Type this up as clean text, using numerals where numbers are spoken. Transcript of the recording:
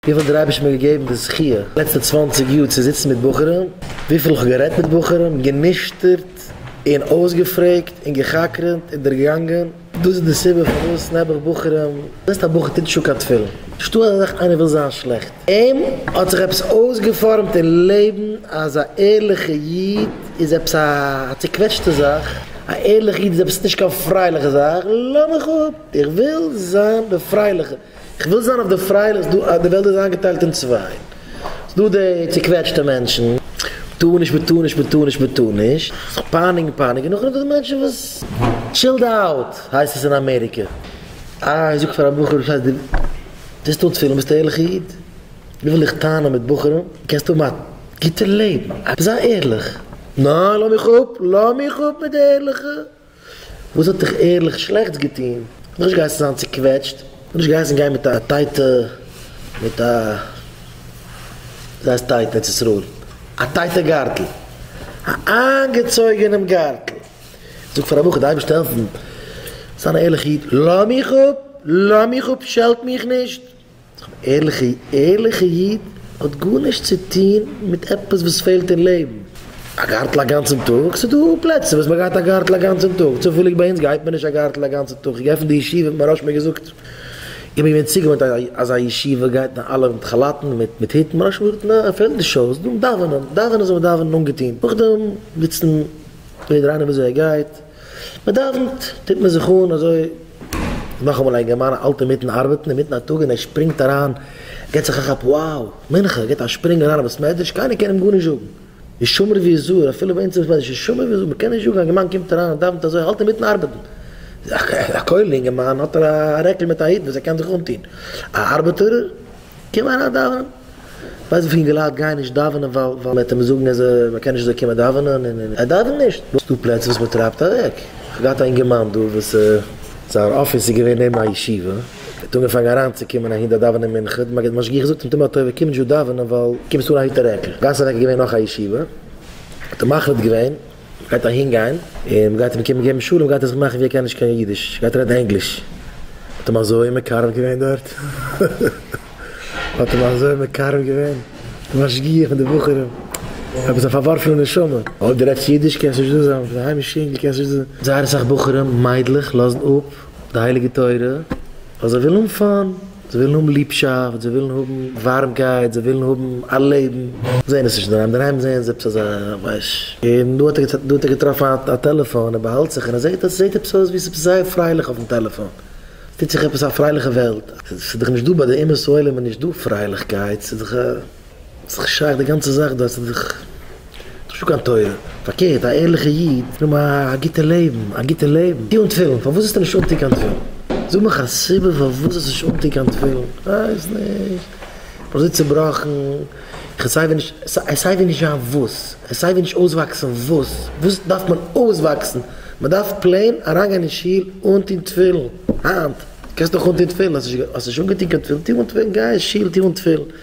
וויפיל דער אייבערשטער האט מיר געגעבן די זכיה לעצטע צוואנציג יאר צו זיצן מיט בחורים, וויפיל איך האב גערעדט מיט בחורים, גענישטערט און אויסגעפרעגט און גע'חקר'נט און דערגאנגען, דאס איז די סיבה פארוואס נעבעך בחורים, זעסט א בחור טוט נישט אן קיין תפילין, נישטא אזא זאך איינער וויל זיין שלעכט, אים האט זיך עפעס אויסגעפארעמט אין לעבן אז א ערליכע איד איז עפעס א צוקוועטשטע זאך, א ערליכע איד איז עפעס נישט קיין פרייליכע זאך, לאז מיך אפ, איך וויל זיין די פרייליכע. כ'וויל זיין אויף די פרייליך, ס'דא די וועלט איז איינגעטיילט אין צוויי, ס'דא די צוקוועטשטע מענטשן, מ'טאר נישט מ'טאר נישט מ'טאר נישט מ'טאר נישט, זיך פייניגן פייניגן, נאכדעם איז דא די מענטשן וואס chilled out הייסט עס אין אמעריקע. אה איך זאג פאר א בחור וואס הייסט דו טוסט אן תפילין ביסט א ערליכע איד, וויפיל איך טענה מיט בחורים, קענסט האבן א גוטע לעבן, זיי ערליך, ניין לאז מיך אפ, לאז מיך אפ מיט די ערליכע. וואס האט דיך ערליך שלעכטס געטון? כ'האב נישט געהייסן זיין צוקוועטשט, כ'האב נישט געהייסן גיין מיט א טייטע, מיט א, ווי הייסט tight אין ארץ ישראל? א טייטע גארטל, א איינגעצויגענעם גארטל. זאג פאר א בחור, די אייבערשטער העלפן, זיין א ערליכע איד, לאז מיך אפ, לאז מיך אפ, שעלט מיך נישט. ערליכע ערליכע איד האט גארנישט צו טוהן מיט עפעס וואס פעלט אין לעבן. א גארטל א גאנצן טאג? ס'איז דא פלעצער וואס מ'גייט א גארטל א גאנצן טאג, צופעליג ביי אונז גייט מען נישט א גארטל א גאנצן טאג, איך גיי פון די ישיבה האט מוהרא"ש מיר געזאגט, איך בין געווען צוגעוואוינט אז א ישיבה גייט מען אלע מיט כאלאטן מיט מיט היטן, מוהרא"ש האט מיר געזאגט ניין פעלט נישט אויס, דא דאווענען, דאווענען זאל מען דאווענען אנגעטוהן, נאכדעם זיצן יעדער איינער וויאזוי ער גייט. מען דאווענט טוט מען זיך אן אזוי, נאכאמאל א אינגערמאן האלט אינמיטן ארבעטן אינמיטן א טאג און ער שפרינגט אריין, געט זיך א כאפ wow מנחה, געט א שפרינג אריין אין בית מדרש, קיינער קען אים גארנישט זאגן, ישמר ויזהר, אפילו ביי אונז אין בית מדרש ישמר ויזהר, מען קען נישט זאגן, א אינגערמאן קומט אריין און דאווענט אזוי, האלט אינמיטן ארבעטן, א כולל אינגערמאן האט א רעקל מיט א היט וואס ער קען זיך אנטון, א ארבעטער קום אריין דאווענען. ווייסט וויפיל אינגעלייט גייען נישט דאווענען ווייל ווייל מ'וועט אים זאגן אז מ'קען נישט אזוי קומען דאווענען און ער דאווענט נישט. ס'דא פלעצער וואס מ'טרייבט אוועק. כ'האב געהאט א אינגערמאן דא וואס זיין אפיס איז געווען נעבן א ישיבה, ער האט אנגעפאנגען אריינצוקומען אהין דארט דאווענען מנחה, די משגיח זאגט אים טו מיר א טובה קום נישט דא דאווענען ווייל קומסט אן א היט און רעקל. גאס אוועק איז געווען נאך א ישיבה, האט ער מחליט געווען מ'גייט אהין גיין און מ'גייט אים קומען געבן שלום גייט ער זיך מאכן ווי ער קען נישט קיין אידיש, גייט רעדן ענגליש. מ'האט אים אזוי מקרב געווען דארט. האט אים אזוי מקרב געווען, די משגיח מיט די בחורים, עפעס א פארווארפענע נשמה, אויב דו רעדסט אידיש קענסטו נישט דא זיין, ביסט א היימיש יונגל קענסט נישט דא זיין. זייער אסאך בחורים, מיידלעך לאזן אפ די הייליגע תורה, ווייל זיי ווילן האבן fun, זיי ווילן האבן ליבשאפט, זיי ווילן האבן ווארעמקייט, זיי ווילן האבן א לעבן, זעען עס נישט אינדערהיים, אינדערהיים זעען זיי עפעס אזא ווייש, און דא האט ער געטראפן א טעלעפאן, ער באהאלט זיך און ער זעט אז עס זעט עפעס אויס ווי עס איז זייער פרייליך אויפן טעלעפאן. טוט זיך עפעס א פרייליכע וועלט, ס'איז דאך נישט דא ביי די אומות העולם איז נישט דא פרייליכקייט, ס'איז דאך ס'איז דאך שייך די גאנצע זאך דא, ס'איז דאך נישטא קיין תורה, פארקערט א ערליכע איד וויל האבן א גוטע לעבן, א גוטע לעבן, טו אן תפילין, פארוואס זאלסטו נישט אנטון קיין תפילין? זאג מיך א סיבה פארוואס זאלסטו נישט אנטון קיין תפילין? כ'ווייס נישט, כ'בין אזוי צובראכן, איך סיי ווי נישט, סיי ווי נישט זיין וואס? סיי ווי נישט אויסוואקסן וואס? וואס דארף מען אויסוואקסן? מען דארף plain אריינגיין אין שול אנטון תפילין, היינט קענסטו נאך אנטון תפילין, האסט נישט אנגעטון קיין תפילין, טו אן תפילין, גיי אין שול טו אן תפילין.